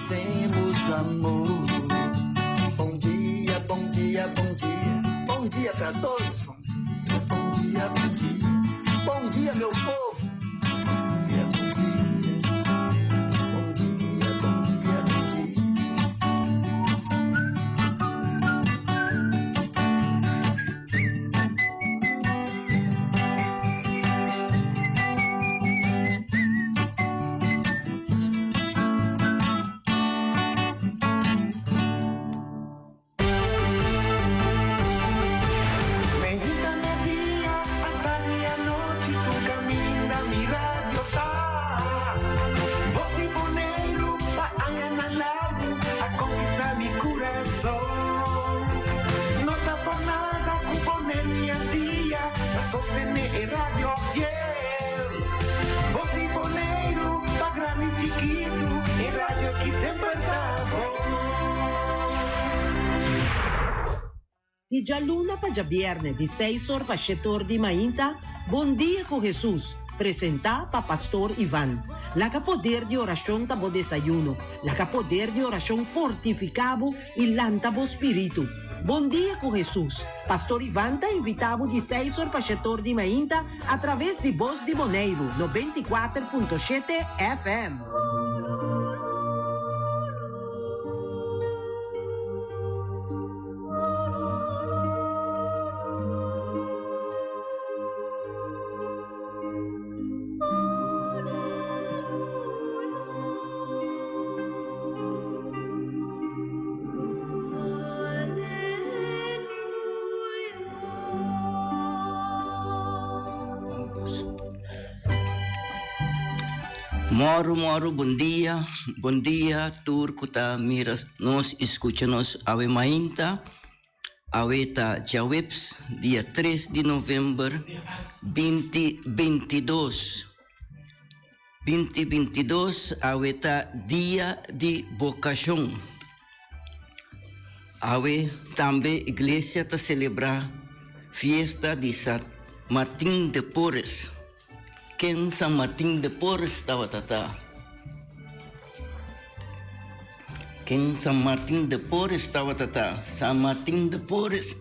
Temos amor. Bom dia, bom dia, bom dia. Bom dia para todos. Bom dia, bom dia, bom dia. Bom dia, meu povo. Bom dia, bom dia. Bom dia, bom dia, bom dia. Di djaluna pa djabierne di seis or pa shete or di mainta, Bon Dia ku Hesus, presentá pa Pastor Ivan. Laga poder di orashon ta bo desayuno, laga poder di orashon fortifiká bo i lanta bo spiritu. Bon Dia ku Hesus, Pastor Ivan ta invitá bo di seis or pa shete or di mainta atraves di Bos di Boneiru 94.7 FM. Moro moro bon dia, bon dia tur ku ta mira nos i skucha nos awe mainta. Awe ta djaweps dia tres di november binti bintidos. Binti bintidos awe ta dia di bokashon. Awe tambe iglesia ta selebrá fiesta di San Martin de Porres. Ken San Martin de Porres tabata ta? Ken San Martin de Porres tabata ta? San Martin de Porres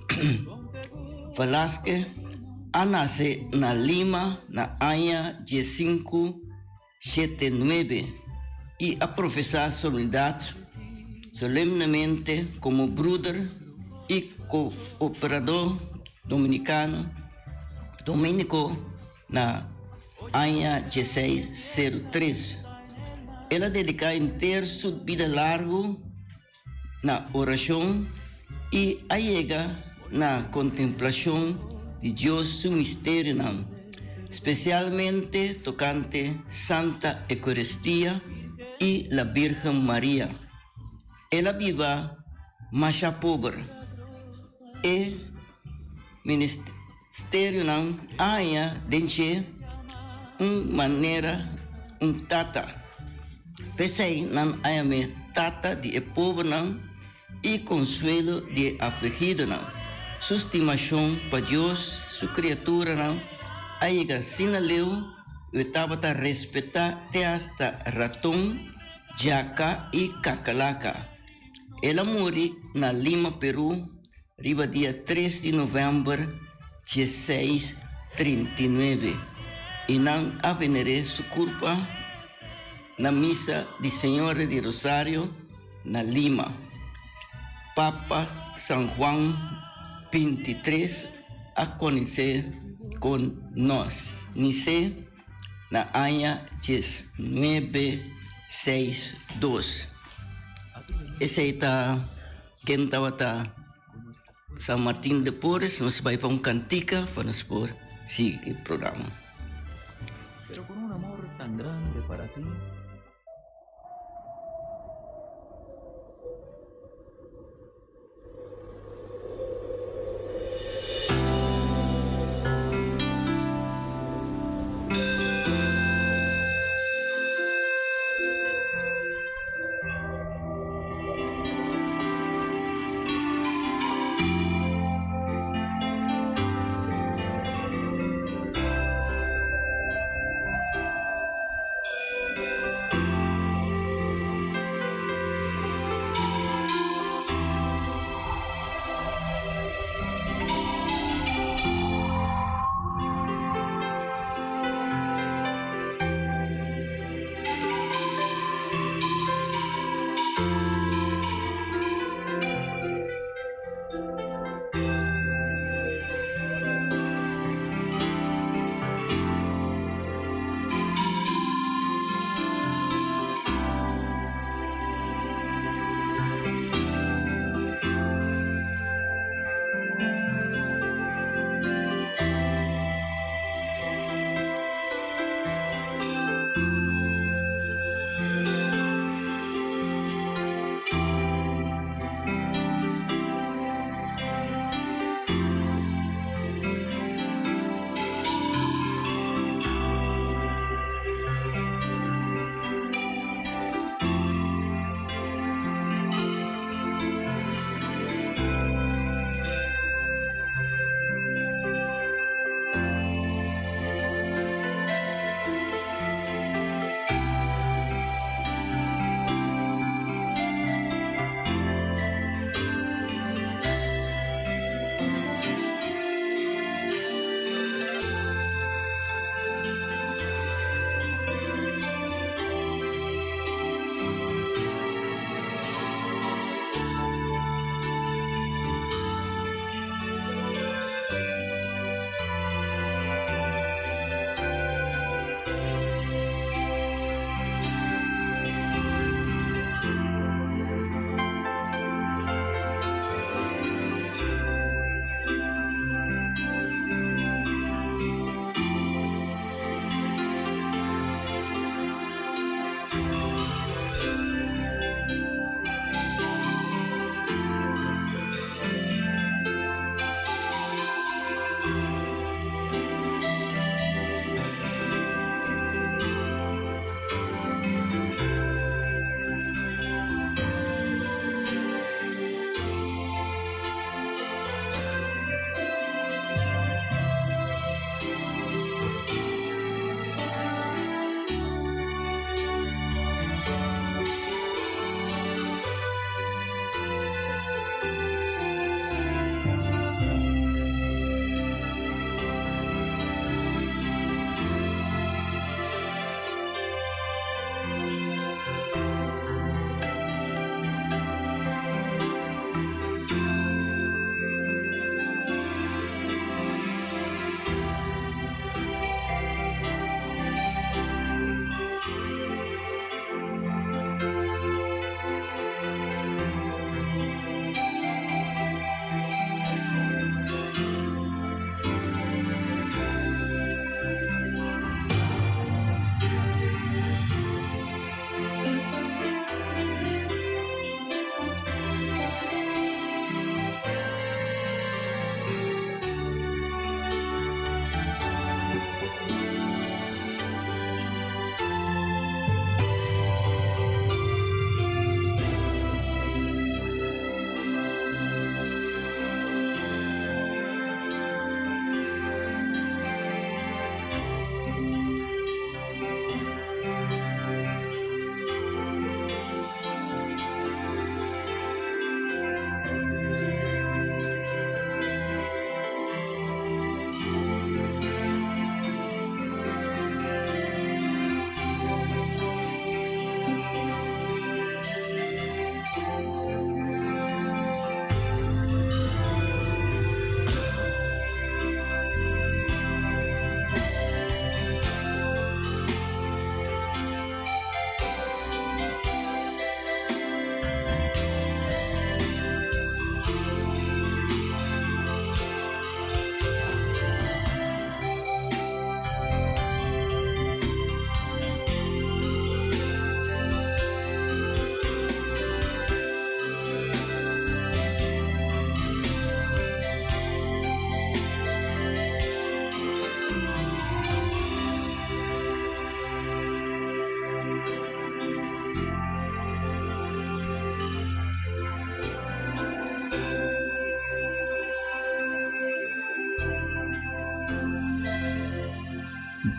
Velázquez a nase na Lima na aña diesinku shete nuebe i a profesá solemnidat solemnemente komo bruder i kooperadó dominikano Dominico na aña dieseis seru tres. El a dediká henter su bida largu na orashon i a yega na kontemplashon di Dios su misterionan, spesialmente tokante Santa Eukaristia i La Birgen Maria. El a biba masha pober. E ministerionan a haña den dje un manera un tata. P'esei nan a yam'é tata di e pobernan i konsuelo di e afligidonan. Su stimashon pa Dios su kriaturanan a yega asina leu ku e tabata respetá te asta raton, djaka i kakalaka. El a muri na Lima, Perú, riba dia tres di novèmber dieseis trinta i nuebe i nan a vener'é su kurpa na misa di Señora di Rosario na Lima. Papa San Juan 23 a konesé kon nos nisé na aña diesnuebe seis dos. Esei ta ken tabata San Martin de Porres. Nos bai pa un kantika pa nos por sigui e programa. Pero con un amor tan grande para ti.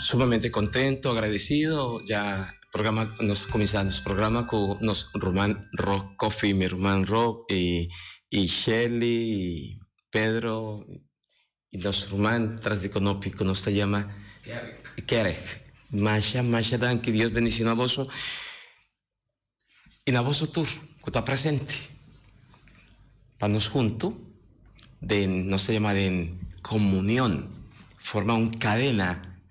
Sumamente contento, agradecido. Ya programa, nos cuminsa nos programa cu nos ruman Rob Coffee, mi ruman Rob y, y Shelly y Pedro y nos ruman tras di conopi cu nos ta yama Kerek. Kerek. Masha, masha danki. Dios bendiciona boso y na boso tur cu ta presente pa nos hunto den, nos ta yama den comunion, forma un cadena,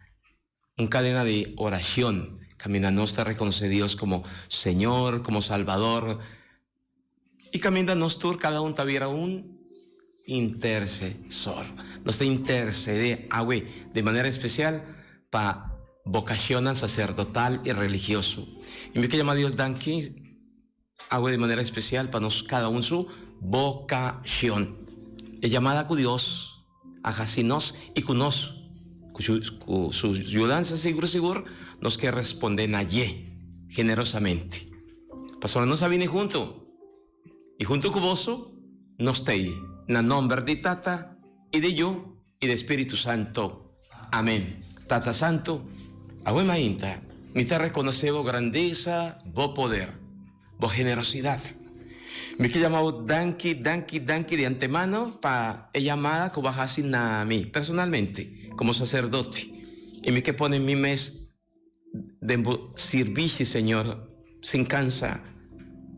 un cadena di oracion caminda nos ta reconoce Dios como Señor, como Salvador y caminda nos tur cada un ta bira un intercesor. Nos ta intercede awe di manera especial pa vocacionnan sacerdotal y religioso. Y mi ke yama Dios danki awe di manera especial pa nos cada un su vocacion. E yamada cu Dios a haci nos y cu nos, cu cu su yudansa sigur sigur nos ke responde na dje generosamente. Pasobra nos a bini hunto y hunto cu boso nos ta ei na nomber di Tata y di Yu y di Spiritu Santo. Amen. Tata Santo, awe mainta mi ta reconoce bo grandeza, bo poder, bo generosidad. Mi ke yama bo danki, danki, danki di antemano pa e yamada cu bo a haci na mi personalmente como sacerdote. Y mi ke pone mi mes den bo sirbishi, Señor, sin cansa.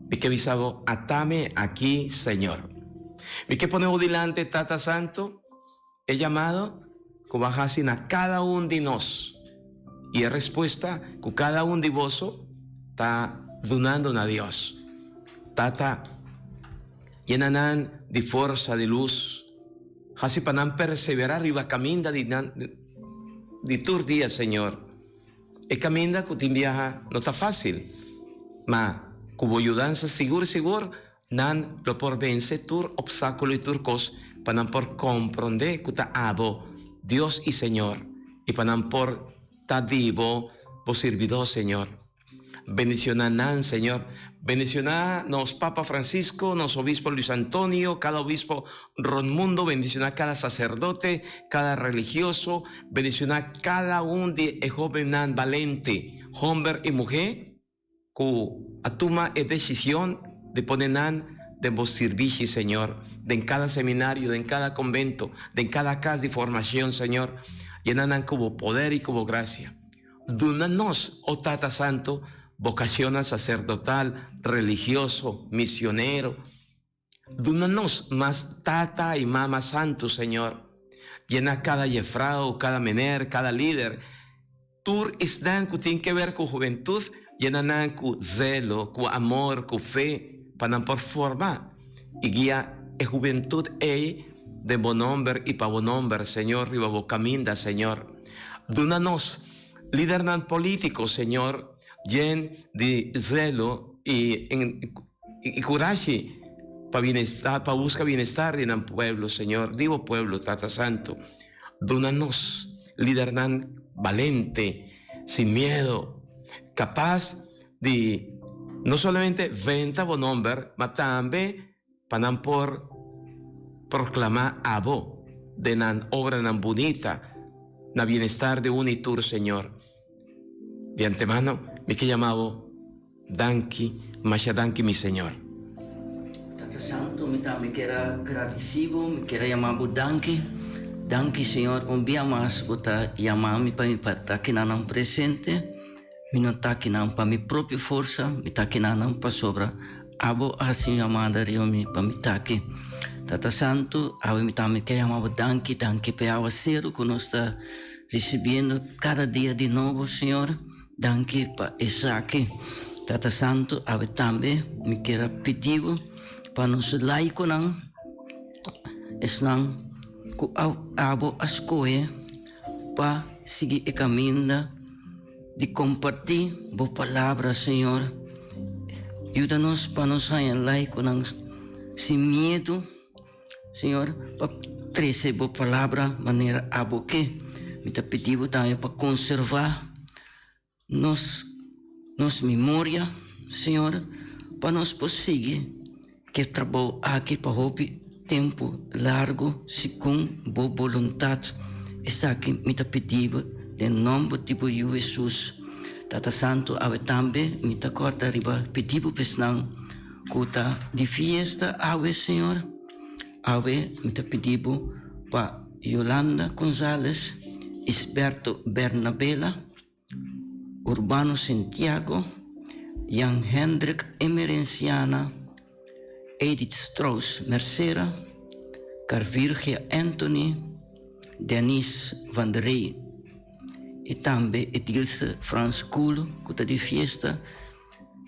Mi ke bisa bo, Atame aki, Señor. Mi ke pone bo dilante, Tata Santo, e llamado cu bo a haci na cada un di nos y e respuesta cu cada un di boso ta dunando na Dios. Tata, yena nan di forsa di luz, haci pa nan persevera riba caminda di nan di tur dia, Señor. E caminda cu tin biaha no ta facil, ma cu bo yudansa sigur sigur Nan lo por vense tur opstákulo i tur kos pa nan por komprondé ku ta abo, Dios i Señor, i pa nan por ta di bo, bo sirbidó, Señor. Bendicioná nan, Señor. Bendicioná nos Papa Francisco, nos Obispo Luis Antonio, kada obispo rond mundo, bendicioná kada sacerdote, kada religioso, bendicioná kada un di e hóbennan balente, homber i muhé, Ku a tuma e desishon di pone nan den bo sirbishi, Señor, den kada seminario, den kada konbento, den kada kas di formashon, Señor, yena nan ku bo poder i ku bo grasia. Duna nos, o Tata Santu, bokashonnan saserdotal, religioso, misionero. Duna nos mas tata i mama santu, Señor. Yena kada jefrou, kada mener, kada lider, tur esnan ku tin keber ku hubentut, yena nan ku zelo, ku amor, ku fe, pa nan por forma i guia e hubentut ei den bo nomber i pa bo nomber, Señor, riba bo kaminda, Señor. Duna nos lidernan polítiko, Señor, yen di zelo i I kurashi pa bienestar, pa buska bienestar di nan pueblo, Señor, di bo pueblo, Tata Santu. Duna nos lidernan balente, sin miedo, kapas di no solamente venta bo nomber, ma tambe pa nan por proklamá abo den nan obranan bunita na bienestar di un i tur, Señor. Di antemano mi ke yama bo danki, masha danki mi Señor. Tata Santo, mi tambe kier a gradisi bo, mi kier a yama bo danki. Danki Señor pa un bia mas bo ta yama mi pa mi pa ta kinanan presente. Mi no ta kinan pa mi propio forsa, mi ta kinanan pasobra abo a hasi un yamada riba mi pa mi ta aki. Tata Santo, awe mi tambe kier yama bo danki, danki pa e awaseru ku nos ta Ricibiendo cada dia di nobo, Señor, danki pa esaki. Tata Santo, awe tambe mi kier a pidi Bo pa nos laiconan, esnan cu Abo a scohe pa sigui e caminda di comparti Bo palabra, Señor. Yuda nos pa nos haña laiconan sin miedo. Señor, pa trece bo palabra manera abo ke. Mi ta pidi bo tambe pa conserva nos nos memoria, Señor, pa nos por sigui ke trabou aki pa hopi tempo largo segun bo boluntad. Esaki mi ta pidi bo. Den nomber di bo Yu Hesus. Tata Santu, awe tambe mi ta corda riba pidi bo pesnan cu ta di fiesta awe, Señor. Awe mi ta pidi bo pa Yolanda Gonzales, Isberto Bernabela, Urbano Santiago, Jan Hendrik Emerenciana, Edith Strauss Mercera, Carvirgia Anthony, Denise van der Rey y tambe Edilse Frans Kool cu ta di fiesta.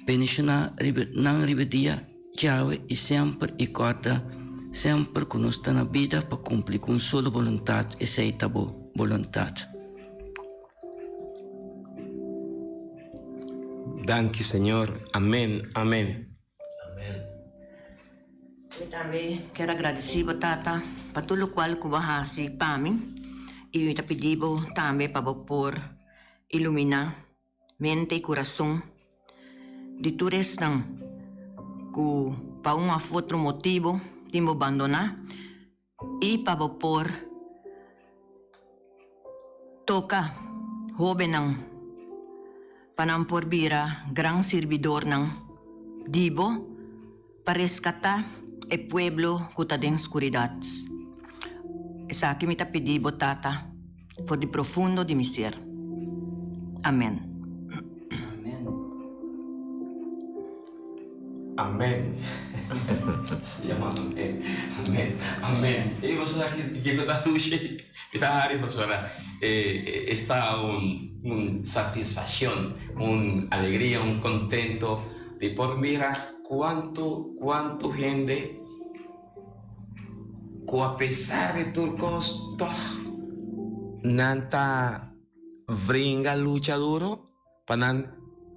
Bendiciona riba nan riba dia djawe y semper y corda semper cu nos ta na bida pa cumpli cu un solo boluntad, esey ta bo boluntad. Danki Señor. Amen amen. Mi tambe kier a gradisí bo Tata pa tur lokual ku bo a hasi pa mi i mi ta pidi bo tambe pa bo por iluminá mente i kurason di tur esnan ku pa un òf otro motibu tin bo bandoná i pa bo por toka hóbennan pa nan por bira gran sirbidornan di bo pa reskatá e pueblo ku ta den skuridat. Esaki mi ta pidi bo, Tata, for di profundo di mi ser. Amen. Amen. Se llama amen. Amen. Amen. E boso sa ki kiko ta dushi? Mi ta hari pasobra esta un un satisfaccion, un alegria, un contento di por mira cuanto cuanto hende cu a pesar di tur cos tog nan ta bringa lucha duro Pa nan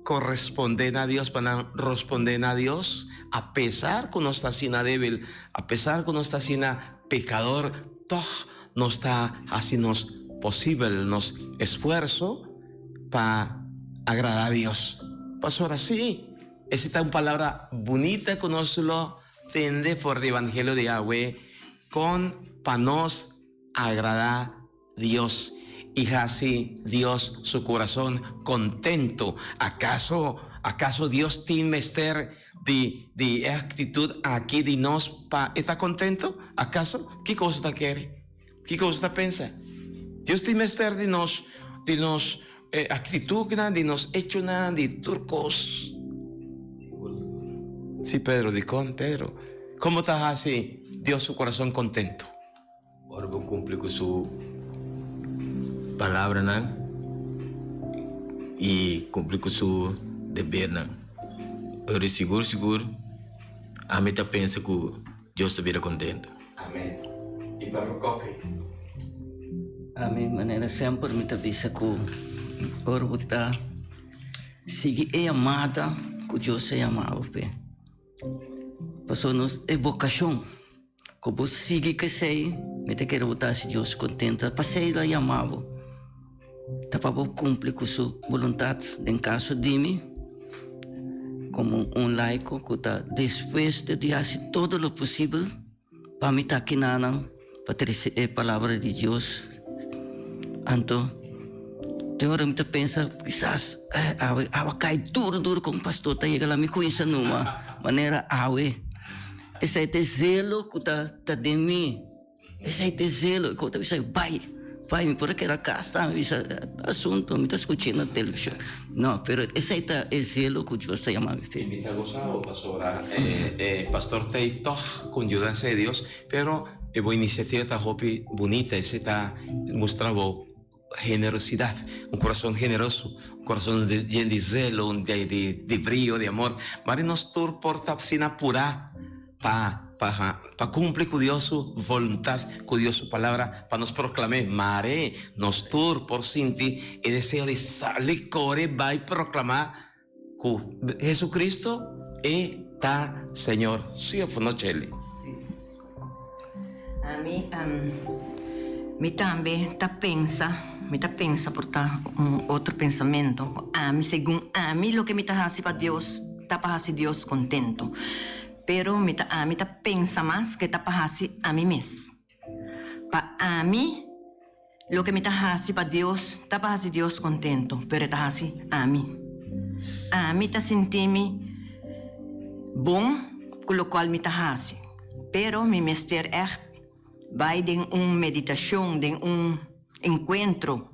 korespondé na Dios, pa nan rospondé na Dios, apesar ku nos ta asina débil, apesar ku nos ta asina pekador, tòg nos ta hasi nos posibel, nos esfuerso pa agradá Dios. Pasobra sí, esei ta un palabra bunita ku nos lo tende for di Evangelio di awe, kon pa nos agradá Dios i hasi Dios su kurason kontentu. Akaso, akaso Dios tin mester di, di e aktitut aki di nos pa e ta kontentu? Akaso? Kiko boso ta kere? Kiko boso ta pensa? Dios tin mester di nos, di nos aktitutnan, di nos echonan, di tur kos? Sí, Pedro, dikon, Pedro? Komo ta hasi Dios su kurason kontentu? Ora bo cumpli cu su palabranan y cumpli cu su debernan, ora sigur sigur ami ta pensa cu Dios ta bira contento. Amen. Y pa Rocoque. Ami manera semper mi ta bisa cu ora bo ta sigui e yamada cu Dios a yama bo p'e, pasobra nos e vocacion. Ku bo sigui kesei, mi ta kere bo ta hasi Dios kontento. Ta pasei lo a yama bo. Ta pa bo kumpli ku su boluntat. Den kaso di mi, komo un laiko ku ta dispuesto di hasi todo lo posibel pa mi ta akinanan pa trese e palabra di Dios. Anto, tin ora mi ta pensa, kisas awe awa kai duru duru kon pastor ta yega la mi kuinsa numa manera awe. Esei ta e zelo ku ta ta den mi. Esei ta e zelo. Ku ta bisa bai, bai, mi por a keda kas tambe. Mi bisa, asunto, mi ta skuch'é na televishon. No, pero esei ta e zelo ku Dios ta yama mi p'e. Mi ta gosa bo pasobra e pastor ta ei tòg ku yudansa di Dios, pero e bo inisiativa ta hopi bunita, esei ta mustra bo Generosidad, un corazon generoso, un corazon yen di zelo, di di brio, di amor. Mari nos tur por ta asina purá pa pa pa cumpli cu Dios su voluntad, cu Dios su palabra, pa nos proclam'é. Mare nos tur por sinti e deseo di sali core bai proclamá cu Jesucristo e ta Señor. Sí of no, Chelly? Ami, mi tambe ta pensa, mi ta pensa por ta un otro pensamento, cu ami, segun ami, loke mi ta haci pa Dios ta pa haci Dios contento. Pero mi ta, ami ta pensa mas ke ta pa haci ami mes. Pa ami. Loke mi ta hasi pa Dios ta pa hasi Dios contento, pero e ta hasi ami. Ami ta sinti mi bon cu locual mi ta hasi, pero mi mester echt bai den un meditacion, den un encuentro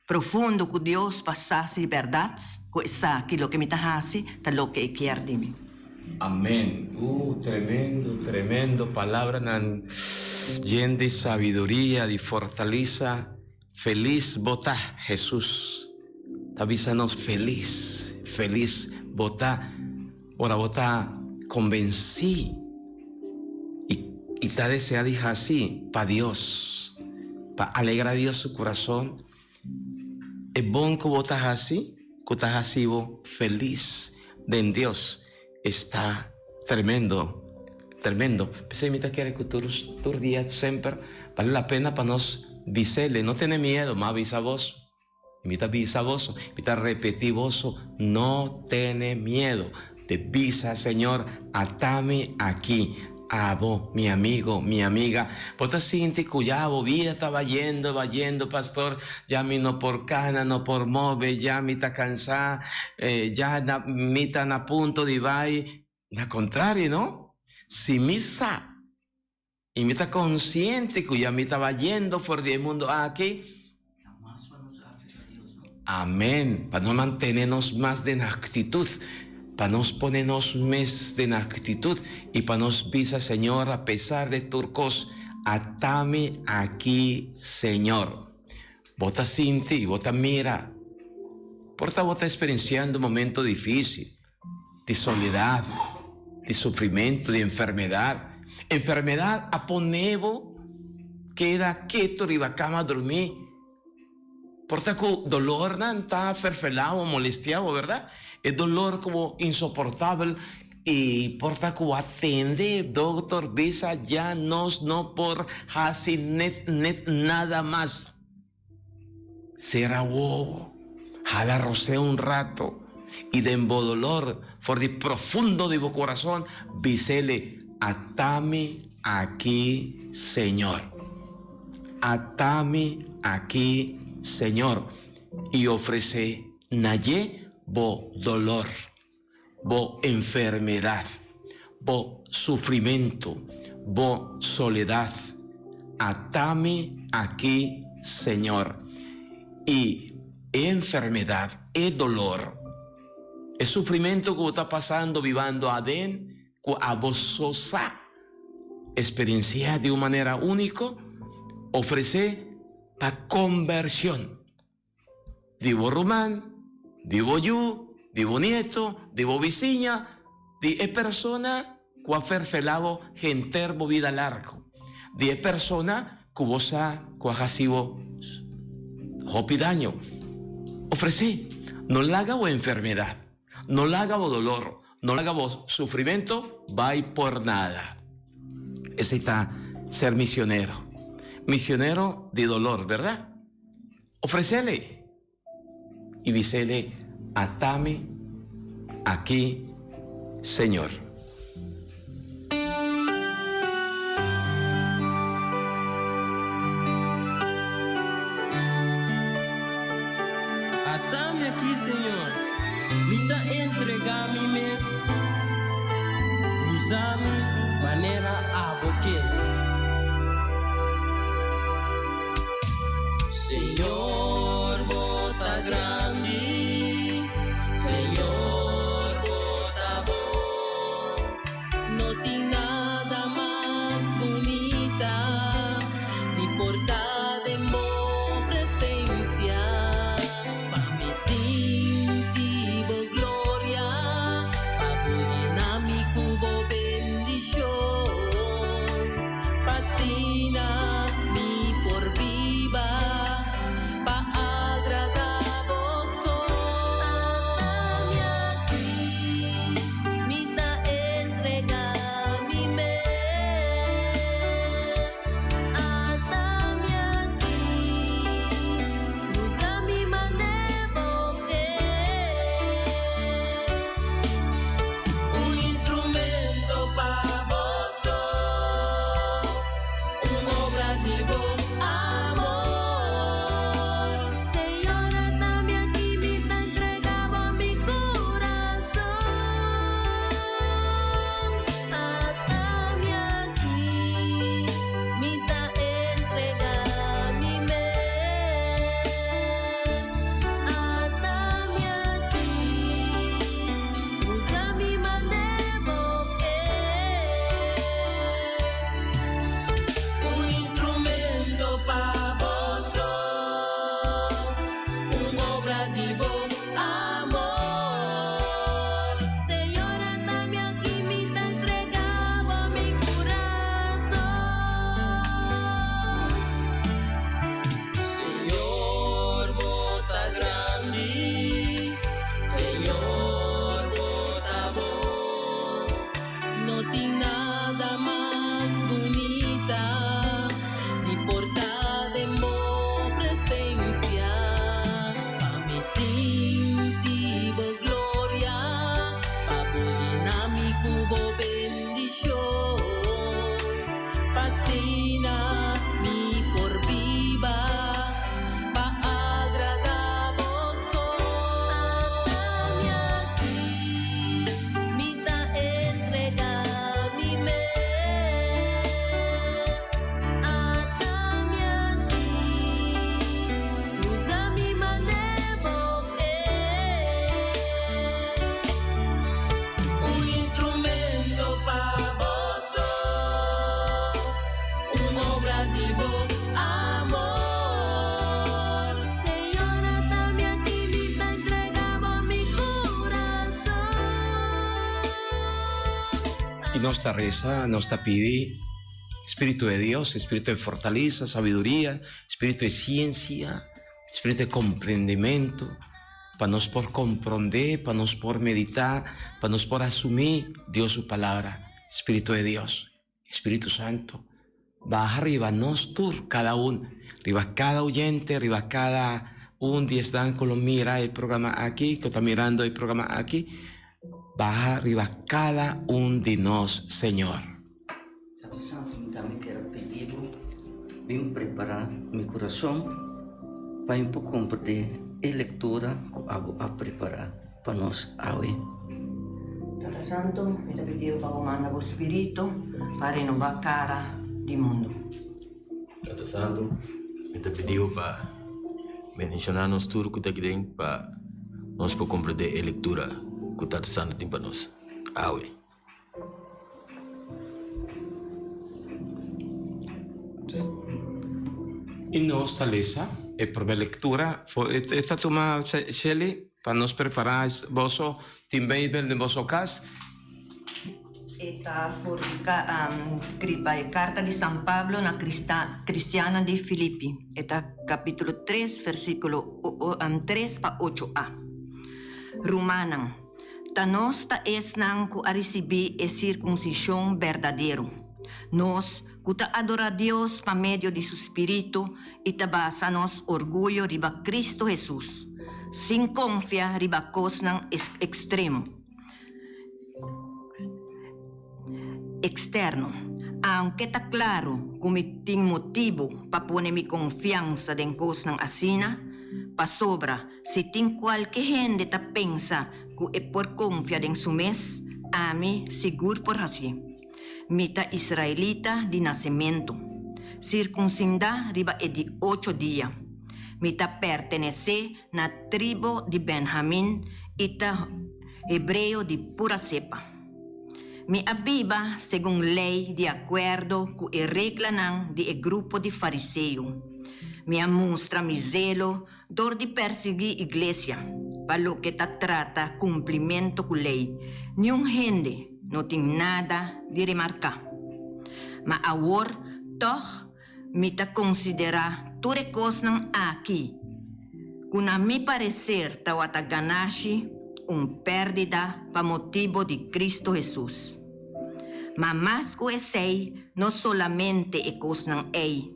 profundo cu Dios pa sa si berdad cu esaki loke mi ta hasi ta loke e kier di mi. Amen. Uh, tremendo, tremendo palabranan yen di sabiduria, di fortalisa. Felis bo ta, Jesus ta bisa nos felis, felis bo ta ora bo ta convenci y y ta desea di haci pa Dios, pa alegra Dios su curason. E bon ku bo ta hasi, ku ta hasi bo felis den Dios, esta tremendo, tremendo. P'esei mi ta kere ku tur tur dia semper bale la pena pa nos bis'El, no tene miedo, m'a bisa boso, i mi ta bisa boso, mi ta repetí boso, no tene miedo de bisa Señor, atami aki. Abo, mi amigo, mi amiga, bo ta sinti cu ya bo bida ta bayendo, bayendo, pastor, ya mi no por cana, no por move, ya mi ta cansa, ya na, mi ta na punto di bay. Na contrario, no. Si mi sa y mi ta consciente cu ya mi ta bayendo for di e mundo aki, Amen. Pa no mantene nos mas den actitud, pa nos pone nos mes den actitud y pa nos bisa, Señor, a pesar de tur cos, atami aki, Señor. Bo ta sinti, bo ta mira, por ta bo ta experienciando un momento dificil, di soledad, di sufrimento, di enfermedad. Enfermedad a pone bo keda keto riba cama drumi. Por ta cu dolornan ta ferfela bo, molestia bo, berdad? E dolor como insoportabel y por ta cu bo a tende doctor bisa ya nos no por haci net net nada mas. Cera wowo, hala rosea un rato y den bo dolor for di profundo di bo corazon bisele, Atami aki, Señor. Atami aki, Señor. Y ofrece na dje bo dolor, bo enfermedad, bo sufrimento, bo soledad. Atami aki, Señor. Y e enfermedad, e dolor, e sufrimento cu bo ta pasando bibando aden, cu abo so sa experiencia di un manera unico, ofrece pa conversion di bo ruman, di bo yu, di bo nieto, di bo bisiña, di e persona cu a ferfela bo henter bo bida largo, di e persona cu bo sa cu a haci bo hopi daño. Ofrece, no laga bo enfermedad, no laga bo dolor, No laga bo sufrimento bai por nada. Esei ta ser misionero. Misionero di dolor, berdad? Ofrecele y bisele, Atami aki, Señor. Atami aki, Señor. Mi ta entregá mi mes. Usa mi manera abo ke. Señor, bo ta grandi. Señor, bo ta bon. No tin nada mas bunita di por ta den bo presencia. Pa mi sinti bo gloria, pa bo yena mi cu bo bendicion. P'asina mi por biba. I nos ta resa, nos ta pidi Spiritu de Dios, Spiritu de fortalesa, sabiduria, Spiritu de siensia, Spiritu de komprendementu, pa nos por komprondé, pa nos por meditá, pa nos por asumí Dios su Palabra. Spiritu de Dios, Spiritu Santo, baha riba nos tur, kada un, riba kada oyente, riba kada un di esnan ku lo mira e programa aki, ku ta mirando e programa aki, baha riba kada un di nos, Señor. Tata Santu, mi tambe kier a pidi bo bin prepara mi kurason pa mi por komprende e lektura ku abo a prepara pa nos awe. Tata Santu, mi ta pidi bo pa bo manda bo Spiritu pa renoba kara di mundu. Tata Santu, mi ta pidi bo pa bendiciona nos tur ku ta aki den pa nos por komprende e lektura ku Tata Santu tin pa nos awe. I nos ta lesa e prome lectura. E ta tuma, Shelly, pa nos prepara boso tin Bijbel den boso cas. E ta for di riba e carta di San Pablo na cristiannan di Filipi. E ta capitulo tres versiculo tres pa ocho a. Rumannan. Ta nos ta esnan ku a risibí e sirkunsishon berdadero, nos ku ta adorá Dios pa medio di su spiritu i ta basa nos orguyo riba Kristu Hesus, sin konfia riba kosnan ekstremo, eksterno. Aunke ta klaru ku mi tin motibu pa pone mi konfiansa den kosnan asina, pasobra Si tin kualke hende ta pensa ku e por konfia den su mes, ami sigur por hasié. Mi ta israelita di nasementu, sirkunsindá riba e di ocho dia. Mi ta pertenesé na tribo di Benhamin i ta hebreo di pura sepa. Mi a biba segun lei di akuerdo ku e reglanan di e grupo di fariseo. Mi a mustra mi zelo Dor di persiguí iglesia pa loke ta trata kumplimentu ku lei, niun hende no tin nada di remarká. Ma awor tòg mi ta konsiderá tur e kosnan aki, ku na mi pareser tawata ganashi, un pèrdida pa motibu di Kristu Hesus. Ma mas ku esei, no solamente e kosnan ei,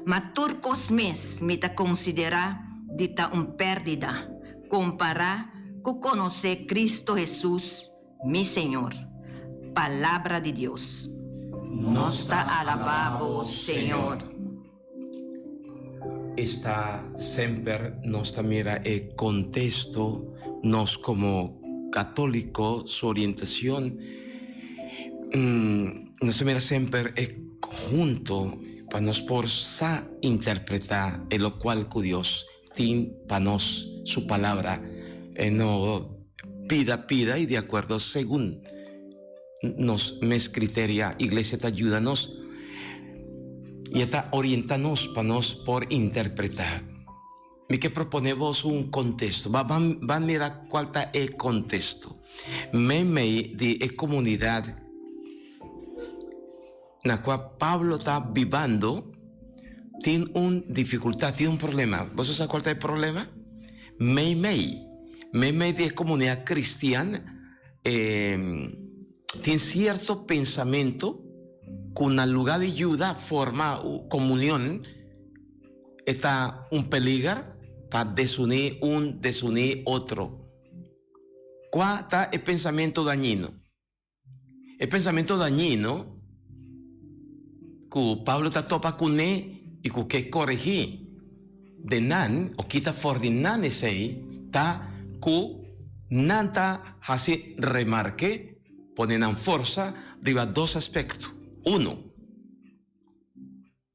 ma tur kos mes mi ta konsiderá di ta un pèrdida kompará ku konosé Kristu Hesus, mi Señor. Palabra di Dios. Nos ta alabá bo, Señor. Esta semper nos ta mira e contexto, nos como catolico su orientacion, nos ta mira semper e conhunto pa nos por sa interpreta e locual cu Dios tin pa nos, su palabra, e no pida pida y di acuerdo segun. Nos mes criteria, Iglesia ta yuda nos y e ta orienta nos pa nos por interpreta. Mi ke propone bos un contexto. Ba ban ban mira cual ta e contexto. Meimei di e comunidad na cua Pablo ta bibando tin un dificultad, tin un problema. Boso sa cual ta e problema? Meimei, meimei di e comunidad cristian E tin cierto pensamento cu na lugar di yuda forma comunion e ta un peliger pa desuni un desuni otro. Cua ta e pensamento dañino? E pensamento dañino cu Pablo ta topa cune y cu ke coregi den nan o kita for di nan esey ta cu nan ta haci remarke, pone nan forsa riba dos aspecto. Uno,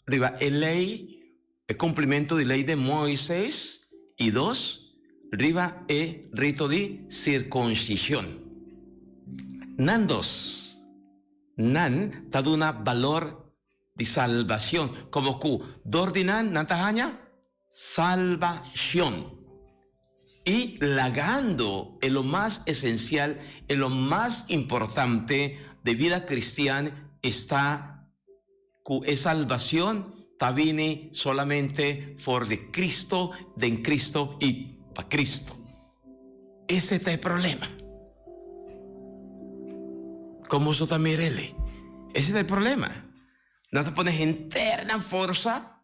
riba e ley, e cumplimento di ley de Moises, y dos, riba e rito di circuncision. Nan dos, nan ta duna balor di salbacion, como cu dor di nan, nan ta haña salbacion. Y lagando e lo mas esencial, e lo mas importante. di bida cristian esta cu e salbacion ta bini solamente for di Cristo, den Cristo y pa Cristo. Ese ta e problema. Con boso ta mir'ele? Ese ta e problema. Nan ta pone henter nan forsa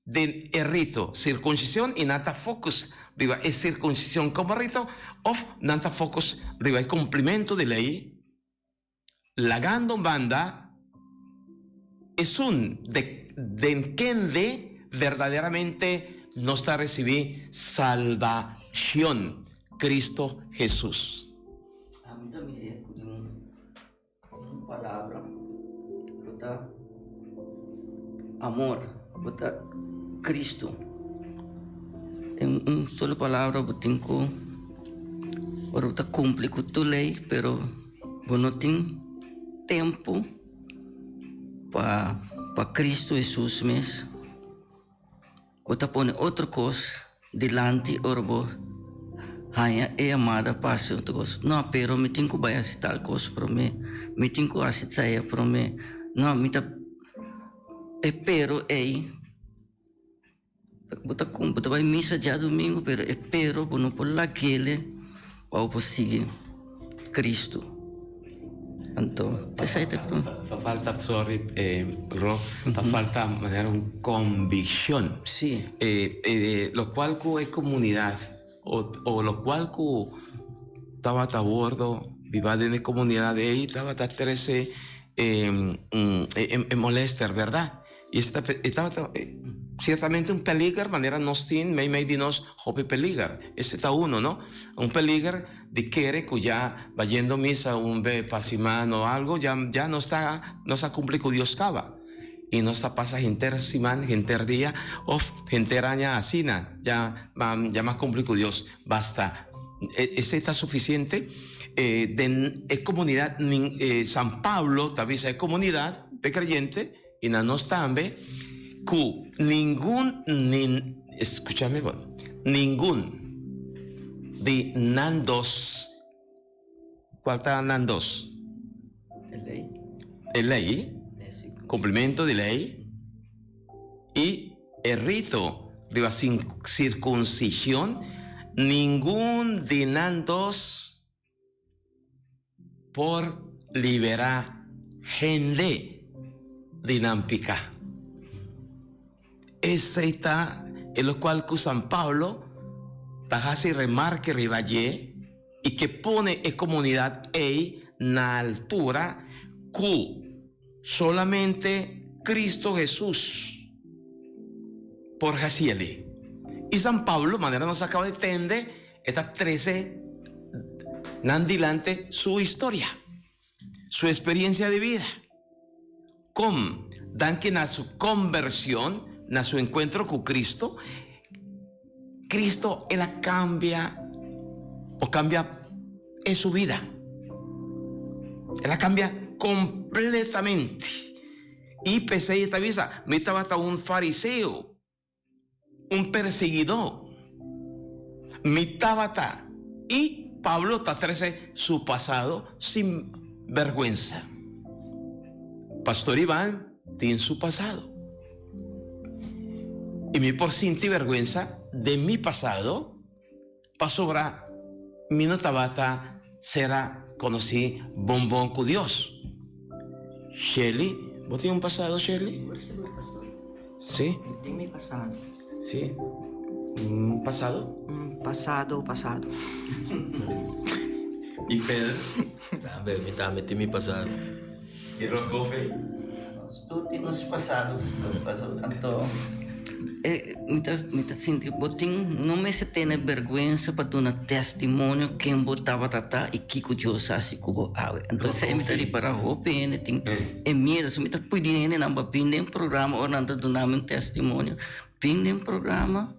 den e rito circuncision y nan ta focus riba e circuncision como rito of nan ta focus riba e cumplimento di ley lagando un banda esun de den kende verdaderamente nos ta ricibi salbacion, Cristo Jesus. Ami ta mira cu den un palabra bo ta amor, bo ta Cristo. Den un solo palabra bo tin cu ora bo ta cumpli cu tur ley pero bo no tin tempo pa pa Cristo Jesus mes. Bo ta pone otro kos dilanti ora bo haña e yamada pa hasi otro kos. No, pero mi tin ku bai hasi tal kos promé, mi tin ku hasi tsaya promé. No, mi ta e pero ei bo ta bo ta bai misa djadumingu pero e pero bo no por lag'ele pa bo por sigui Cristo. Anto esei ta ku. Ta falta, sorry Ro, ta falta manera un conviccion. Si. Locual cu e comunidad o locual cu tabata wordo biba den e comunidad ey tabata trece e molester, berdad? Y e tabata ciertamente un peliger manera nos tin mei mei di nos hopi peliger. Ese ta uno, no? Un peliger di kere cu ya bayendo misa un be pa siman o algo ya ya nos ta nos a cumpli cu Dios caba. Y nos ta pasa henter siman, henter dia of henter aña asina ya ya m'a cumpli cu Dios basta. Esey ta suficiente? Den e comunidad San Pablo ta bisa e comunidad de creyente I na nos tambe, ku ningun nin, skucha mi bon, ningun di nan dos, kual ta nan dos? E lei. E lei, kumplimentu di lei, i e rito riba sirkunsishon, ningun di nan dos por liberá hende di nan piká. Esei ta e lokual ku San Pablo ta hasi remarke riba dje i ke pone e komunidat ei na altura ku solamente Kristu Hesus por hasi elí. I San Pablo, manera nos a kaba di tende, E ta trece nan dilante su historia, su experiencia di bida. Con danki na su conversion, na su encuentro cu Cristo, Cristo el a cambia o cambia e su bida. El a cambia completamente. Y p'esey e ta bisa, mi tabata un fariseo. Un persiguidó mi tabata i Pablo ta trese su pasado sin bèrgwensa. Pastor Iván tin su pasado. I mi por sinti bèrgwensa den mi pasado pasobra mi no tabata sera konosí bon bon ku Dios. Shirley, bo tin un pasado, Shirley? Sí. Den mi pasado. Sí. Un pasado? Un pasado, pasado. I Pedro? Tambe, mi tambe tin mi pasado. I Rokofe? Nos tur tin nos pasado, pastor. Anto e mi ta mi ta sinti bo tin no mester tene bergwensa pa duna testimonio ken bo tabata ta i kiko Dios a hasi ku bo awe. Anto esei mi ta ripará hopi hende tin e miedu. So mi ta pidi hendenan pa bin den programa ora nan ta duna mi un testimonio, bin den programa.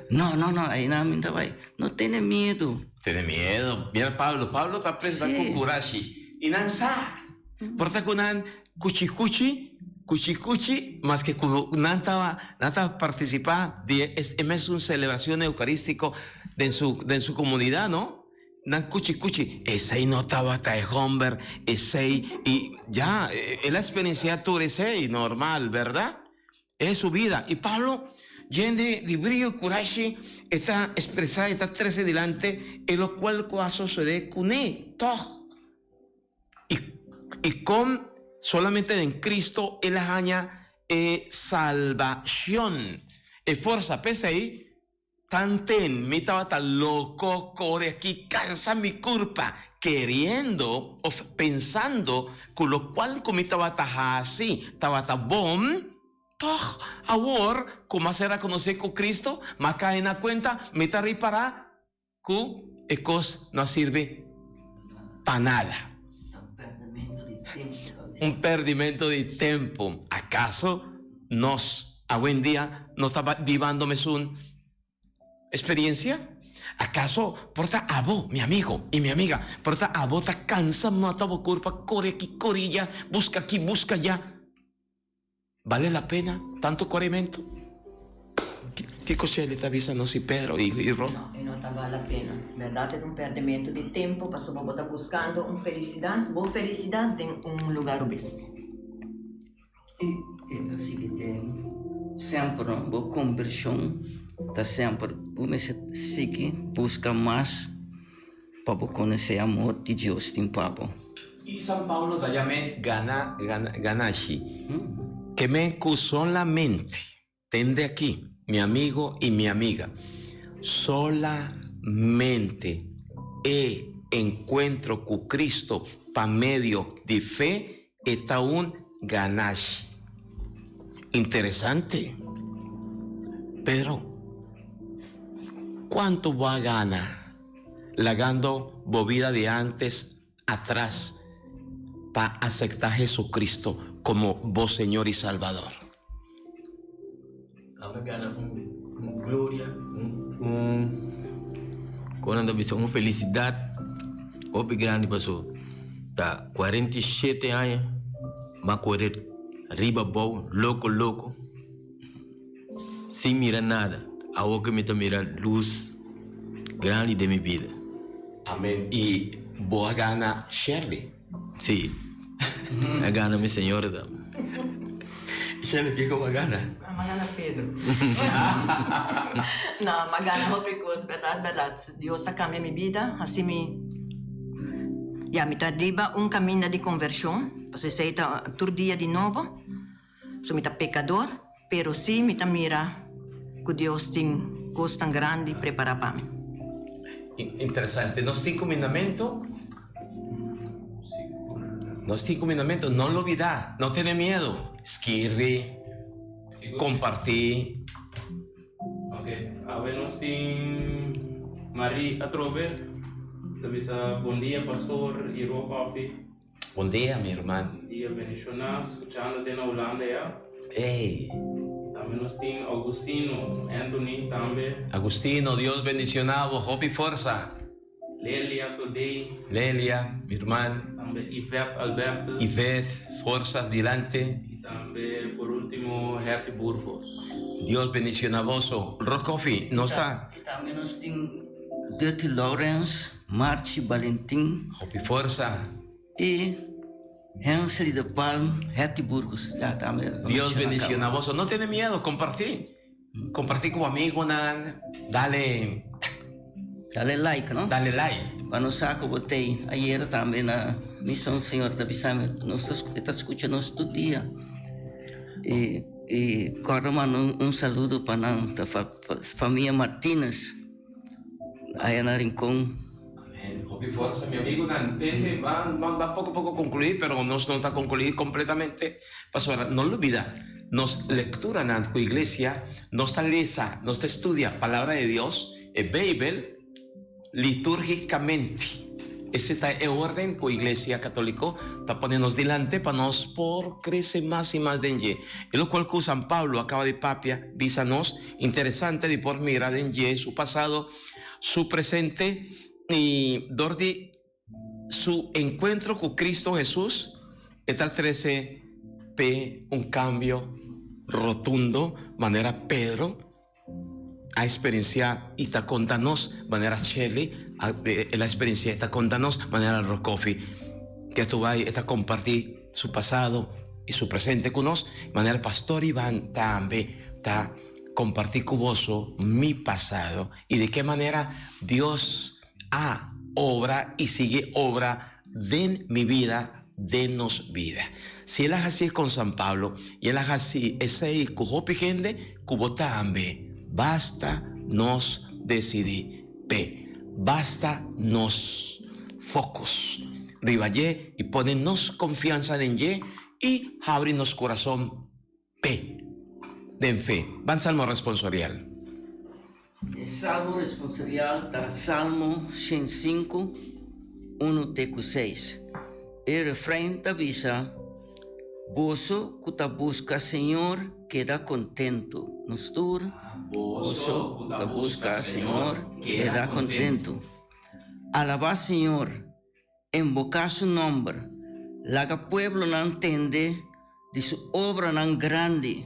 No, no, no, einan mi ta bai. No tene miedu. Tene miedu. Mira Pablo, Pablo ta pensa ku kurashi i nan sa. Por ta ku nan kuchi kuchi, kuchi kuchi, maske ku nan taba, nan ta partisipá di e mesun selebrashon eukarístiko den su, den su komunidat, no? Nan cuchi cuchi, esey no tabata e homber, esey y ya, el a experiencia tur esey, normal, verdad? Es su vida. Y Pablo, yen di di brio y curashi, e ta expresa, e ta trece dilante e locual cu a sosode cune, tog. Y y con solamente den Cristo el a haña e salbacion, e forsa. P'esey, Tanten mi tabata loko kore aki kansa mi kurpa keriendo of pensando ku lokual ku mi tabata hasi tabata bon, tòg awor ku mi a ser rekonosé ku Kristu, mi a kai na kuenta mi ta ripará ku e kos no a sirbi pa nada. Un pèrdimento di tempu. Akaso nos awendia no ta bibando mesun experiencia? Akaso por ta abo, mi amigo y mi amiga, por ta abo ta cansa mata bo curpa, core aki, core allá, busca aki, busca allá? Bale la pena tanto coremento? Kico Shirley ta bisa nos y Pedro y Ron? No, e no ta bal la pena. Berdad e ta un perdimento di tempo pasobra bo ta buscando un felicidad, bo felicidad den un lugar robes. I e ta sigui den semper no bo kombershon ta semper bo mester sigui buska mas pa bo konosé amor di Dios tin pa bo. I San Pablo ta yam'é gana ganashi ke men ku solamente Tende aki, mi amigo y mi amiga, solamente e encuentro cu Cristo pa medio di fe e ta un ganashi. Interesante. Pero, cuanto bo a gana lagando bo bida di antes atras pa acepta Jesucristo como bo Señor y Salvador? Ame gana un un gloria, un un kon nan ta bisa un felisidat hopi grandi paso ta 47 aña m'a kore riba abou loko loko sin mira nada awor ke mi ta mira lus grandi den mi bida. Amen y bo a gana Sherley. Sí, a gana mi señora tambe. Sherley, kiko bo a gana? M'a gana Pedro. No, m'a gana hopi kos, bèrdat, bèrdat. Dios a kambia mi bida, hasi mi, ya, mi ta riba un kaminda di konvershon, pasobra esei ta tur dia di nobo. So mi ta pekador, pero sí mi ta mira ku Dios tin kosnan grandi prepará pa mi. Interesante. Nos tin kumindamentu? Nos tin kumindamentu. No lubidá, no tene miedu. Skirbi, kompartí. Ok, awe nos tin Marie atrobe ta bisa bon dia pastor y Rohoffie. Bon dia mi herman. Bon dia bendiciona scuchando te na Hulanda ya. Ey. Tambe nos tin Augustino Anthony tambe. Agustino Dios bendiciona bo hopi forsa. Lelia Todey. Lelia mi herman. Tambe Yvette Albertus. Yvette forsa dilante. Y tambe por ultimo Hetty Burgos. Dios bendiciona boso. Rokofi nos ta. Y tambe nos tin Dutty Lawrence. Marchi Balentin. Hopi forsa. Y Hensley de Palm, Hetty Burgos. Ya tambe a Dios menciona caba. bendiciona boso. No tene miedo, comparti. Comparti cu bo amigonan. Dale. Dale like, no? Dale like. Pa nos sa cu bo t'ey. Ayer tambe na misa un señor ta bisa mi, nos ta, e ta scucha nos tur dia. Y, y corda manda un, un saludo pa nan, ta fa, famia Martinez. Aya na Rincon. Amen. Hopi forsa mi amigonan. Tende ban ban ban poco poco conclui pero nos no ta conclui completamente pasobra no lubida nos lecturanan cu iglesia nos ta lesa nos ta estudia palabra de Dios e beibel liturgicamente. Ese ta e orden cu Iglesia Catolico ta pone nos dilante pa nos por crece mas y mas den dje. E locual cu San Pablo a caba di papia bisa nos, interesante di por mira den dje su pasado, su presente y dor di su encuentro cu Cristo Jesus e ta trece p'e un cambio rotundo manera Pedro a experiencia y ta conta nos manera Shirley. El a experiencia, ta conta nos manera Rokofi que tu bai ta comparti su pasado y su presente cu nos, manera Pastor Ivan tambe ta comparti cu boso mi pasado y de ke manera Dios a obra y sigue obra den mi vida, den nos vida. Si el a haci con San Pablo y el a haci esey cu hopi hende, cu bo tambe. Basta nos decidi p'e. Basta nos focus riba dje y pone nos confiansa den dje y habri nos curazon p'e. Den fe. Ban Salmo responsorial. E salmo responsorial ta Salmo 105, 1 te ku 6. E refrein ta bisa, Boso ku ta buska Señor keda kontentu. Nos tur, boso ku ta buska Señor keda kontentu. Alabá Señor, Inboká su nòmber, laga pueblonan tende di su obranan grandi.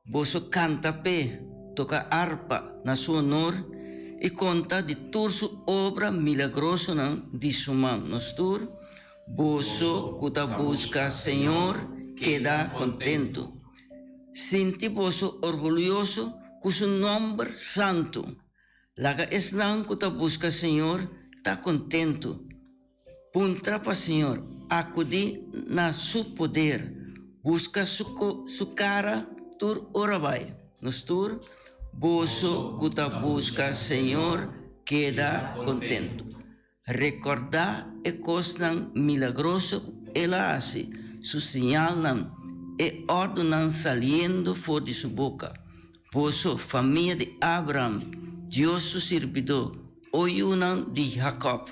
Boso kanta p'e, toka arpa na su honor i konta di tur su obra milagrosonan di su man. Nos tur, boso ku ta buska Señor, keda kontentu. Sinti boso orgulyoso ku su nòmber santu. Laga esnan ku ta buska Señor ta kontentu. Puntra pa Señor, akudí na Su poder, buska Su kara tur ora bai. Nos tur, boso ku ta buska Señor, keda kontentu. Rekordá e kosnan milagroso ku El a hasi, Su señalnan, e òrdunan saliendo for di Su boka. Boso, famia di Abraham, Dios su sirbidó, o yunan di Jakòb,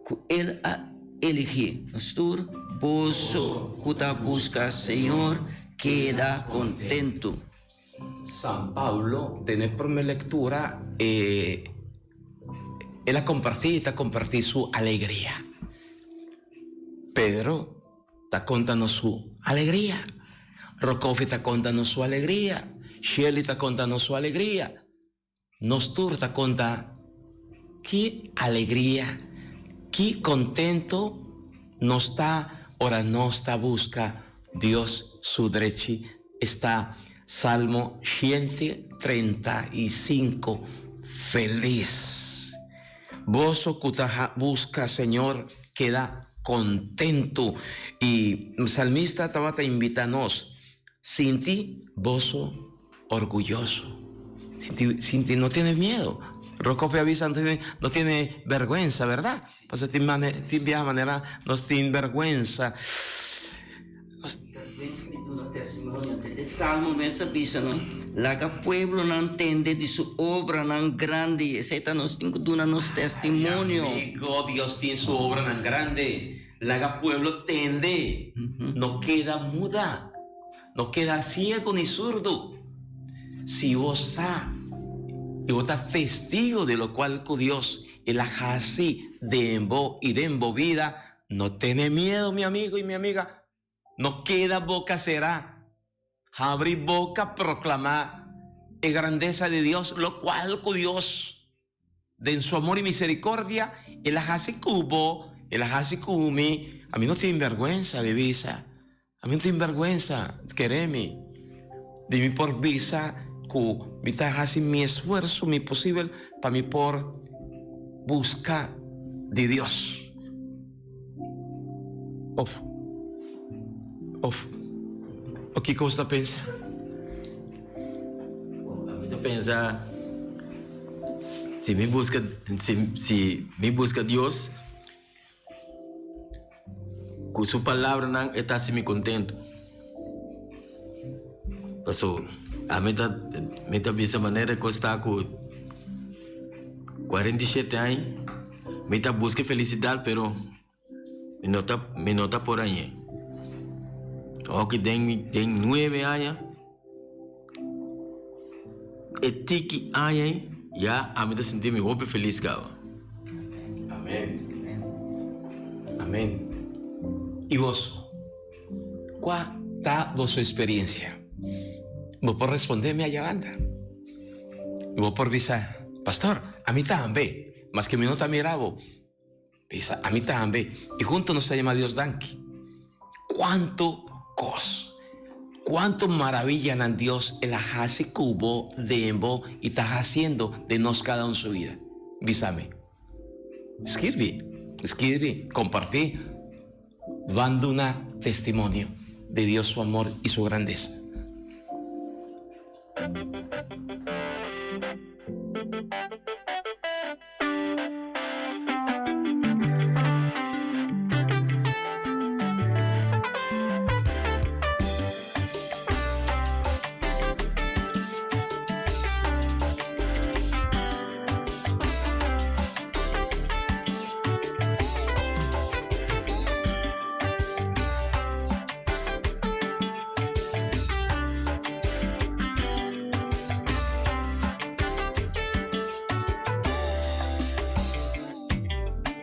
ku El a eligí. Nos tur, boso ku ta buska Señor, keda kontentu. San Pablo, den e prome lectura, e el a comparti y ta comparti su alegria. Pedro ta conta nos su alegria. Rokofi ta conta nos su alegria. Shirley ta conta nos su alegria. Nos tur ta konta ki alegria, ki kontentu nos ta ora nos ta buska Dios su drechi. Esta Salmo 135 Felis boso ku ta buska Señor, keda kontentu. I salmista tabata invita nos, Sinti boso orguyoso. Sinti, sinti, no tiene miedo. Rocope avisa, no tiene, no tiene vergüenza, ¿verdad? Paso tin mane, tin biaha manera nos tin vergüenza. Nos Vergüenza di duna testimonio. Te de Salmo mes ta bisa, no? Laga pueblonan tende di su obranan grandi. Esei ta nos tin ku duna nos testimonio. Ay, amigo, Dios tin su obranan grandi. Laga pueblo tende. No keda muda. No keda ciego ni surdo. Si bo sa y bo ta testigo di locual cu Dios el a haci den bo y den bo bida, no tene miedo, mi amigo y mi amiga. No keda boca cera. Habri boca proclama e grandeza di Dios, locual cu Dios Den su amor y misericordia, el a haci cu bo, el a haci cu mi. A mi no tin berguensa di bisa. A mi no tin berguensa, kere mi, di mi por bisa cu mi ta haci mi esfuerzo, mi posibel, pa mi por busca di Dios. Of, of, o kico bo ta pensa? Mi ta pensa, si mi busca, si, si mi busca Dios, cu su palabranan e ta haci mi contento. Paso, ami ta, mi ta bisa manera cu sta cu 47 aña, mi ta busca felicidad, pero mi no ta, mi no ta por hañ'é. Oki den, den nuebe aña, e tiki aña ei, ya ami ta sinti mi hopi felis caba. Amen. Amen. Y boso? Cua ta boso experiencia? Bo por responde mi aya banda. Bo por bisa, Pastor, ami tambe. Maske mi no ta mira bo. Bisa, ami tambe. I hunto nos ta yama Dios danki. Kuantu kos, kuantu maravillanan Dios el a hasi ku bo, den bo i ta hasiendo den nos kada un su bida. Bisa mi. Skirbi, skirbi, kompartí, ban duna testimonio di Dios su amor i su grandesa.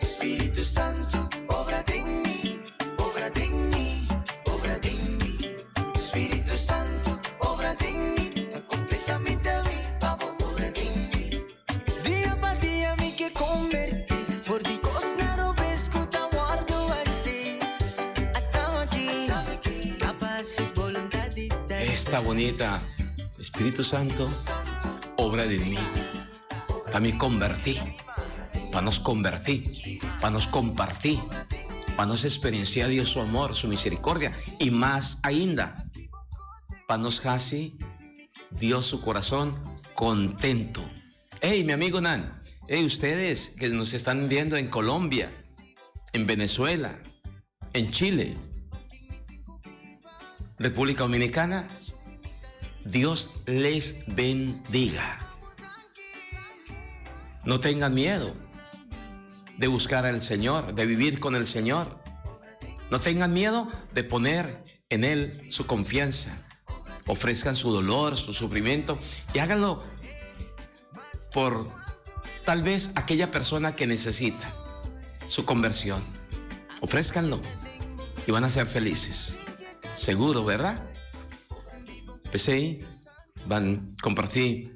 Spiritu Santu, obra den mi, obra den mi, obra den mi. Spiritu Santu, obra den mi, ta completamente abri pa bo obra den mi. Dia pa dia mi ke converti, for di cosnan robes cu ta wordo haci. Atao aki, pa haci boluntad di Tata. Esta bonita, Spiritu Santo, obra den mi. Pa mi kombertí, pa nos kombertí, pa nos kompartí, pa nos eksperensiá Dios su amor, su miserikordia i mas ainda, pa nos hasi Dios su kurason kontentu. Ey, mi amigonan, ey, ustedes ke nos estan viendo en Colombia, en Venezuela, en Chile, República Dominicana, Dios les bendiga. No tengan miedo de buscar al Señor, de vivir con el Señor. No tengan miedo de poner en Él su confianza. Ofrezcan su dolor, su sufrimiento y háganlo por tal vez aquella persona que necesita su conversión. Ofrézcanlo y van a ser felices. Seguro, ¿verdad? P'esei ban compartí.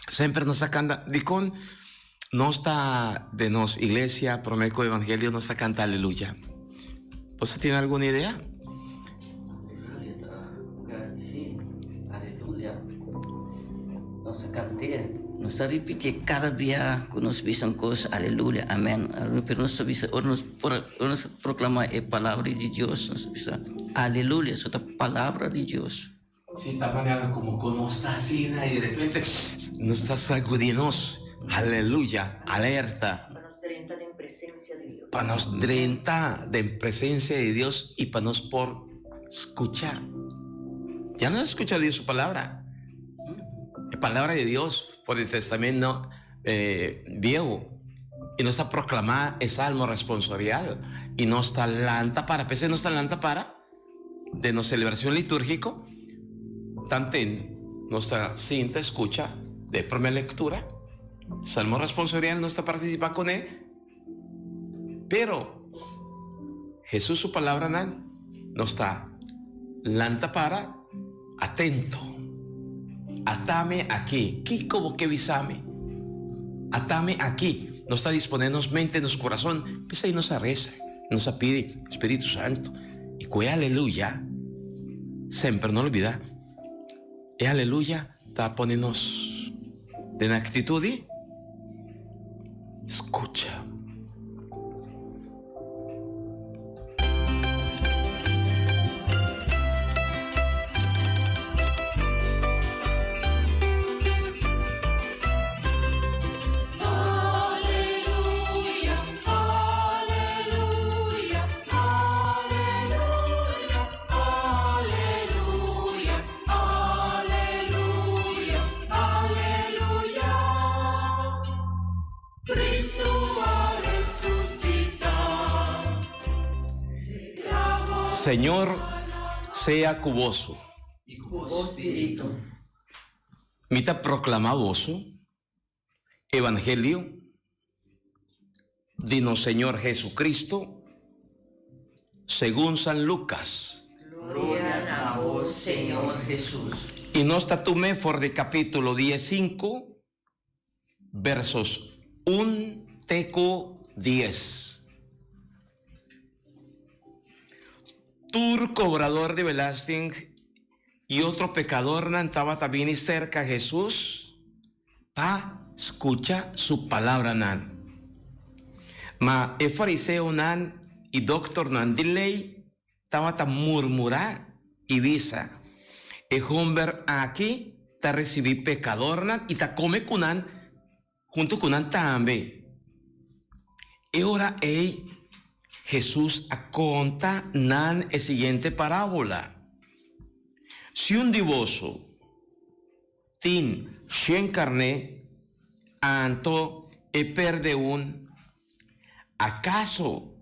Semper nos ta canta dikon nos ta de nos iglesia Promé ku Evangelio nos ta canta aleluya. Boso tin algun idea? Aleluya ta gradisí. Aleluya. Nos a kant'é, nos ta ripitié kada bia ku nos bisa un kos, aleluya, amèn, aleluya. Pero nos ta bisa, ora nos ora nos proklamá e palabra di Dios, nos ta bisa, aleluya, esei ta palabra di Dios. Sí, ta manera komo ku nos ta asina i de repente nos ta sagudí nos, aleluya, alerta. Pa nos drenta den presensia di Dios. Pa nos drenta den presensia di Dios i pa nos por skucha. Ya nos a skucha Dios su palabra. E palabra di Dios for di Testamento Bieu i nos ta proklamá e Salmo responsorial i nos ta lanta para, p'esei nos ta lanta para. Den nos celebracion litúrgico, tanten nos ta sinta escucha de prome lectura, Salmo responsorial nos ta participa cune, pero Jesús su palabranan nos ta lanta para atento. Atame aki, kico bo ke bisami? Atame aki, nos ta dispone nos mente, nos corazon, p'esei nos a reza. Nos a pidi Spiritu Santo y cu e aleluya semper no olbida. E aleluya ta pone nos den actitud di scucha. Señor sea cu boso. Mi ta proclama boso Evangelio di nos Señor Jesucristo segun San Lucas. Gloria na bo, Señor Jesus. I nos ta tum'é for di capítulo diesinku, versos un. te ku 10. Tur kobrador di belasting i otro pekadornan tabata bini serka Hesus pa skucha su palabranan. Ma e fariseonan i doktornan di lei tabata murmurá i bisa, E homber aki ta risibí pekadornan i ta kome ku nan huntu ku nan tambe. E ora ei Hesus a konta nan e siguiente parábola, Si un di boso tin shen karné, anto e perde un, akaso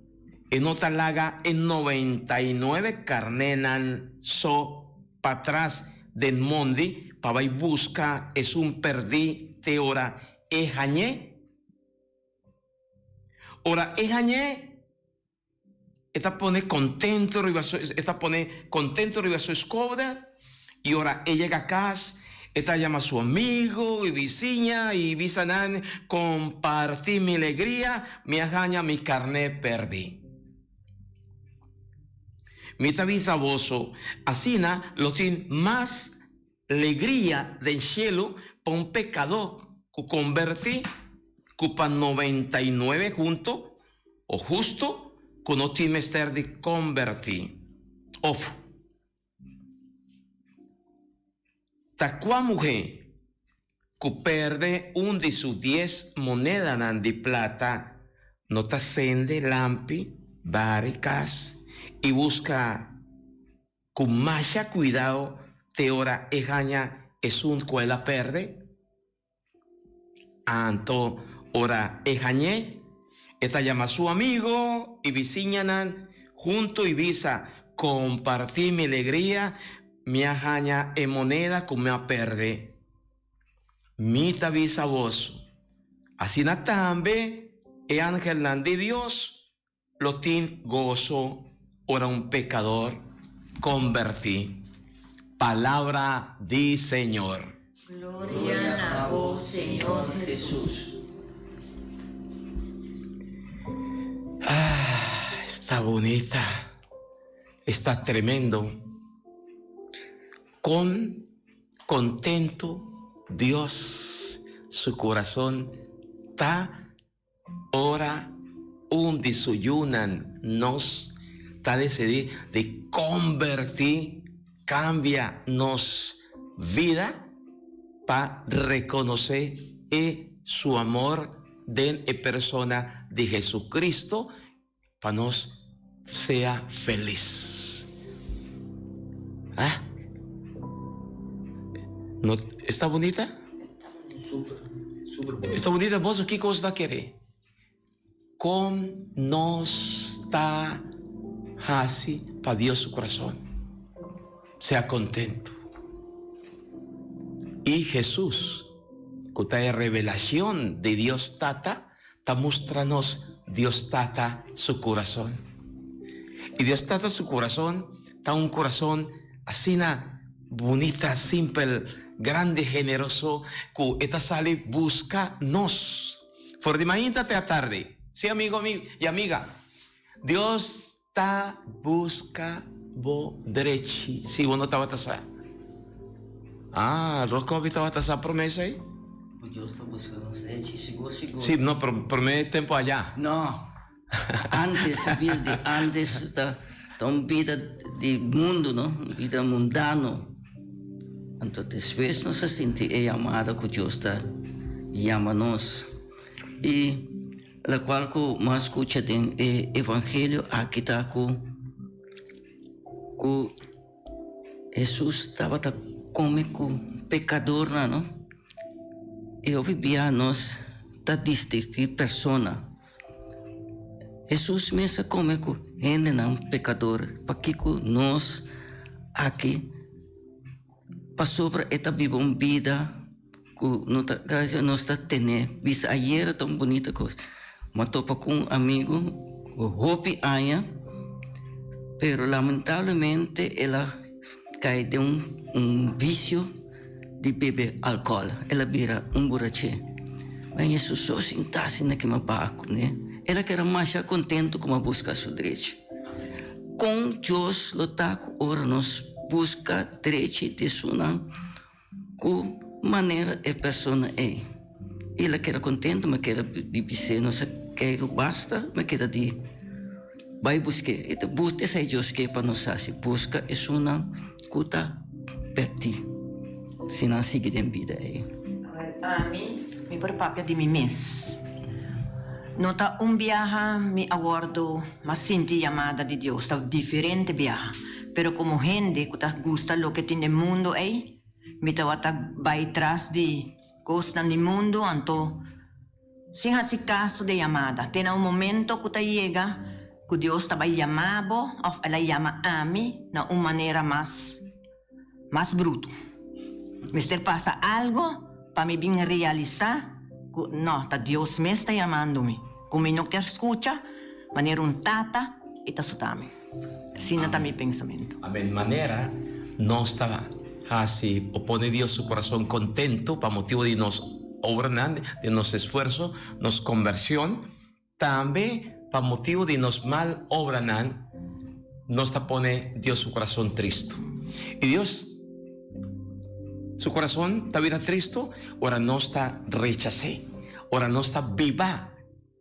e no ta laga e 99 karnénan so patras den mondi pa bai buska esun perdí te ora e hañ'é? Ora e hañ'é, e ta pone contento riba su, e ta pone contento riba su escoda y ora e yega cas e ta yama su amigo y bisiña y bisa nan, Comparti mi legria, mi a haña mi carné perdi. Mi ta bisa boso, asina lo tin mas Legria den shelu pa un pekadó ku kombertí ku pa 99 huntu o hustu ku no tin mester di kombertí. Òf, ta kua muhé ku pèrdè un di su dies monedanan di plata no ta sende lampi, bari kas i buska Ku masha kuidao te ora e haña esun ku el a pèrdè. Anto ora e hañ'é, e ta yama su amigo i bisiñanan huntu i bisa, Kompartí mi legria, mi a haña e moneda ku mi a pèrdè. Mi ta bisa boso, asina tambe e angelnan di Dios Lo tin goso ora un pekador kombertí. Palabra di Señor. Gloria na bo, Señor Hesus. Ah, esta bunita, esta tremendo. Kon contento Dios su corazón ta Ora un di su yunan nos ta decidí di convertí, cambia nos vida pa reconocé e su amor den e persona di Jesucristo pa nos sea felis. Ah? No, esta bunita? Super, super bonita. Esta bunita, boso kiko boso ta kere? Kon nos ta hasi pa Dios su corazón sea contento? Y Jesús, ku ta e revelacion di Dios Tata, Ta mustra nos Dios Tata su kurason. I Dios Tata su kurason ta un kurason asina bunita, simpel, grandi, generoso, ku e ta sali buska nos for di mainta te atardi. Sí, amigo i amiga, Dios ta buska bo drechi, si bo no tabata sa. Ah, Rocobi tabata sa promé esei? Bo Dios ta buska nos drechi, sigur, sigur. Sí, no, pero promé tempu ayá. No, antes, e bida di antes ta ta un bida di mundu, no, un bida mundano. Anto despues nos a sinti e yamada ku Dios ta yama nos. I Locual cu mi a scucha den e evangelio aki ta cu cu Jesus tabata come cu pecadornan, no? Y hopi bia nos ta distingi persona. Jesus mes a come cu hendenan pecador, pakico nos aki Pasobra e ta biba un bida ku no ta gracia nos ta tene bisa ayera ta un bunita kos. Mi a topa ku un amigu ku hopi aña pero lamentablemente el a kai den un un visio di bebe alkòl, el a bira un buraché. Mi a haña su so sintá asina ku mi a baha kuné. El a keda masha kontentu ku mi a buska su drechi. Kon Dios lo ta ku ora nos buska drechi di esunnan ku manera e persona ei? El a keda kontentu, mi a keda di bis'é, nos a keiru basta, mi a keda di bai busk'é. E ta buska esei Dios ke pa nos hasi, buska esunnan ku ta pèrdí si nan sigui den bida ei. Ami, mi por papia di mi mes. No ta un biaha mi a wòrdu mas sinti yamada di Dios, ta diferente biaha. Pero komo hende ku ta gusta loke tin den mundu ei, mi tabata bai tras di kosnan di mundu, anto sin hasi kaso di e yamada. Te na un momento ku ta yega ku Dios ta bai yama bo òf el a yama ami na un manera mas mas brutu. Mester pasa algo pa mi bin realisá ku no, ta Dios mes ta yamando mi, ku mi no kier skucha manera un tata i ta suta mi. Asina ta mi pensamentu. Amen. Manera nos ta hasi o pone Dios su kurason kontentu pa motibu di nos obranan, di nos esfuerso, nos kombershon, Tambe pa motibu di nos mal obranan nos ta pone Dios su kurason tristu. I Dios su kurason ta bira tristu ora nos ta rechas'é, ora nos ta biba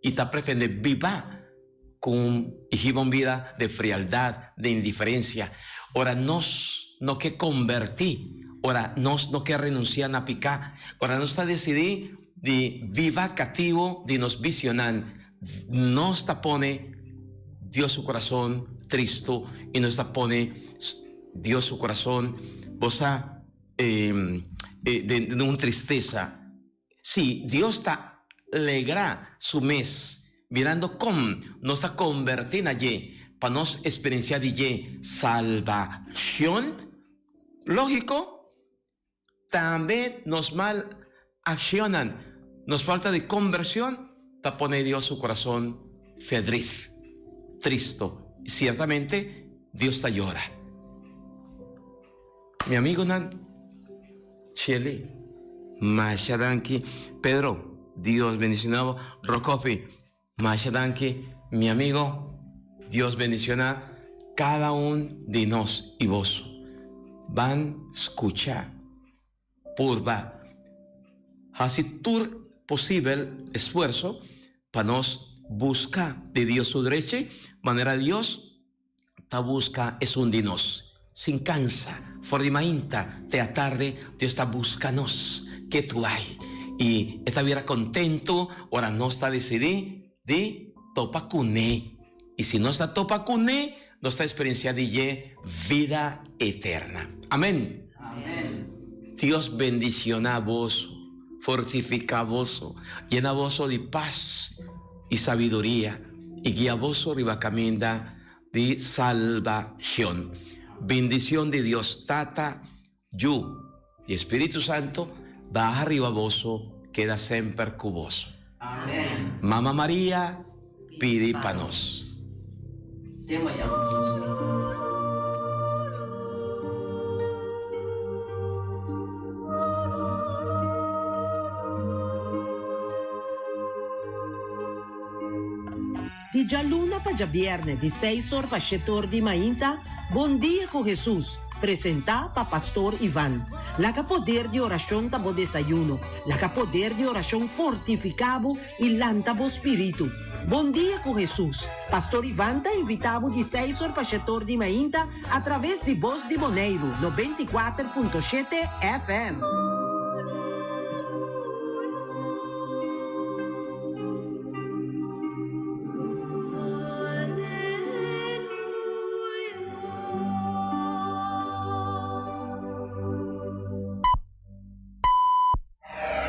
i ta pretendé biba ku un i hiba un bida de frialdat, de indiferensia, ora nos no ke kombertí, ora nos no ke renunsiá na piká, ora nos ta desidí Di biba kativo di nos bisionan, nos ta pone Dios su kurason tristu i nos ta pone Dios su kurason, bo sa, den un tristesa. Sí, Dios ta alegrá su mes mirando kon nos ta kombertí na dje pa nos eksperensiá di dje salbashon. Lógiko, Tambe nos mal accionnan, nos falta di conversion ta pone Dios su corazon fedrit, tristo. Y ciertamente Dios ta yora. Mi amigonan, Shirley, masha danki. Pedro, Dios bendiciona bo. Rocofi, Masha danki mi amigo, Dios bendiciona cada un di nos y boso. Ban scucha, purba, haci tur posibel esfuerzo pa nos busca di Dios su drechi, manera Dios ta busca esun di nos. Sin cansa, for di mainta te atarde, Dios ta busca nos ketu bai. Y e ta bira contento ora nos ta decidi di topa cune. Y si nos ta topa cune, nos ta experiencia di dje vida eterna. Amen. Dios bendiciona boso, fortifica boso, yena boso di paz y sabiduria y guia boso riba caminda di salbacion. Bendicion di Dios Tata, Yu y Espíritu Santo baha riba boso keda semper cu boso. Amen. Mama Maria pidi pa nos. Tema ya. Di djaluna pa djabièrnè di seis or pa shete or di mainta, Bon Dia ku Hesus, presentá pa Pastor Ivan. Laga poder di orashon ta bo desayuno, laga poder di orashon fortifiká bo i lanta bo spiritu. Bon Dia ku Hesus, Pastor Ivan ta invitá bo di seis or pa shete or di mainta atraves di Bos di Boneiru, 94.7 FM.